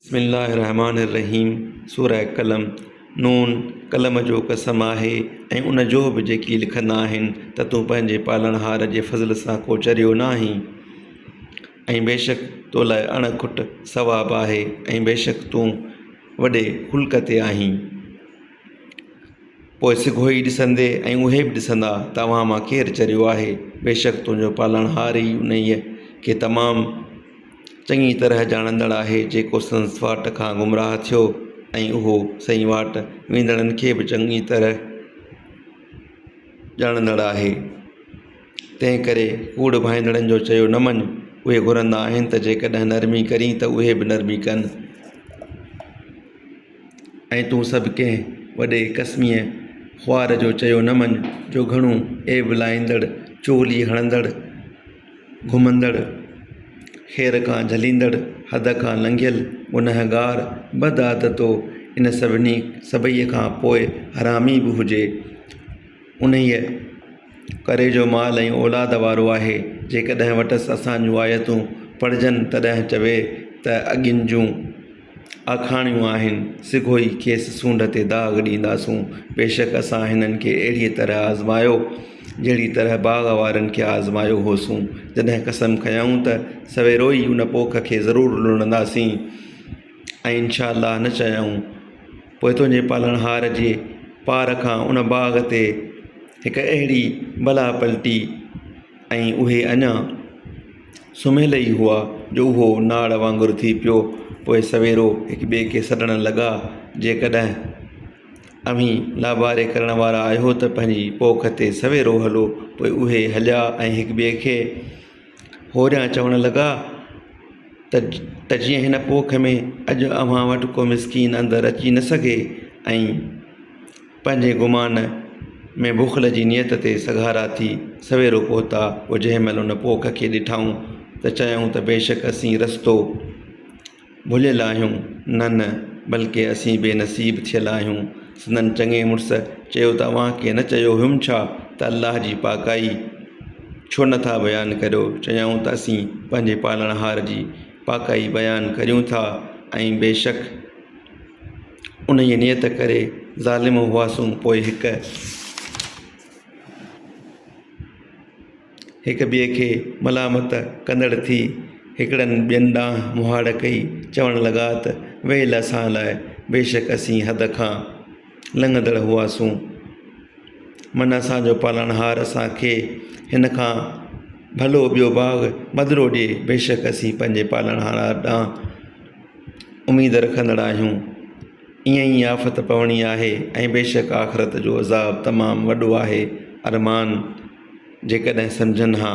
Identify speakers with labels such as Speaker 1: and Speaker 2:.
Speaker 1: بسم الله الرحمٰن الرحيم سوره قلم، نون، قلم جو قسم آهي ۽ ان جو به جيڪي لکندا آهن ته تون پنهنجي پالڻهار جي فضل سان ڪو چريو ناهين ۽ بيشڪ تو لاء اڻ کٽ ثواب آهي ۽ بيشڪ تون وڏي خلق تي آهين. پوء سگهو ئي ڏسندي ۽ اهي به ڏسندا ته اوهان مان ڪير چريو آهي. بيشڪ تنهنجو پالڻهار ئي انهيء کي تمام چڱي طرح ڄاڻندڙ آهي جيڪو سندس واٽ کان گمراهه ٿيو ۽ اهو سئي واٽ ويندڙن کي به چڱي طرح ڄاڻندڙ آهي. تنهن ڪري ڪوڙ ڀائيندڙن جو چيو نه مڃ. اهي گهرندا آهن ته جيڪڏهن نرمي ڪرين ته اهي به نرمي ڪن. ۽ تون سڀ ڪنهن وڏي قسميء خوار جو چيو نه مڃ، جو گهڻو عيب لائيندڙ، چغلي هڻندڙ، گهمندڙ، خير کان جهليندڙ، حد کان لنگهيل، گنهگار، بد عادتو، ان سڀني سڀئي کان پوء حرامي به هجي. انهيء ڪري جو مال ۽ اولاد وارو آهي، جيڪڏهن وٽس اسان جون آيتون پڙهجن تڏهن چوي ته اڳين جون آکاڻيون آهن، سگهو ئي کيس سونڍ تي داغ ڏينداسون. بيشڪ اسان هنن کي اهڙيء طرح آزمايو، جهڙيء طرح باغ وارن کي آزمايو هوسون، جڏهن قسم کنيائون ته سويرو ئي ان پوک کي ضرور لڻنداسين ۽ انشاء الله نه چيائون، پوء تنهنجي پالڻهار جي پار کان ان باغ تي هڪ اهڙي بلا پلٽي ۽ اهي اڃا سمهيل ئي هئا جو اهو ناڙ وانگر ٿي پيو. پوء سويرو هڪ ٻئي کي سڏڻ لڳا، جيڪڏهن اوهين لاباري ڪرڻ وارا آهيو ته پنهنجي پوک تي سويرو هلو. پوء اهي هليا ۽ هڪ ٻئي کي هوريان چوڻ لڳا ته جيئن هن پوک ۾ اڄ اوهان وٽ ڪو مسڪين اندر اچي نه سگهي ۽ پنهنجي گمان ۾ بخل جي نيت تي سگهارا ٿي سويرو پهتا. پوء جنهن مهل ان پوک کي ڏٺائون ته چيائون ته بيشڪ اسين رستو ڀليل آهيون، نه نه بلڪه اسين بي نصيب ٿيل آهيون. سندن چڱي مڙس چيو ته اوهان کي نه چيو هيم ڇا ته الله جي پاڪائي ڇو نه ٿا بيان ڪريو؟ چيائون ته اسين پنهنجي پالڻهار جي پاڪائي بيان ڪريون ٿا ۽ بيشڪ انهيء نيت ڪري ظالم هئاسون پوء هڪ هڪ ٻئي کي ملامت ڪندڙ ٿي هڪڙن ٻين ڏانهن مهاڙ ڪئي چوڻ لڳا ته ويل اسان لاء بيشڪ اسين حد کان لنگهندڙ هئاسون من اسان جو پالڻهار اسان کي هن کان ڀلو ٻيو باغ بدلو ڏي بيشڪ اسين پنهنجي پالڻهار ڏانهن اميد رکندڙ آهيون. ائين ئي آفت پوڻي آهي ۽ بيشڪ آخرت جو عذاب تمام وڏو آهي. ارمان! جيڪڏهن سمجهن ها.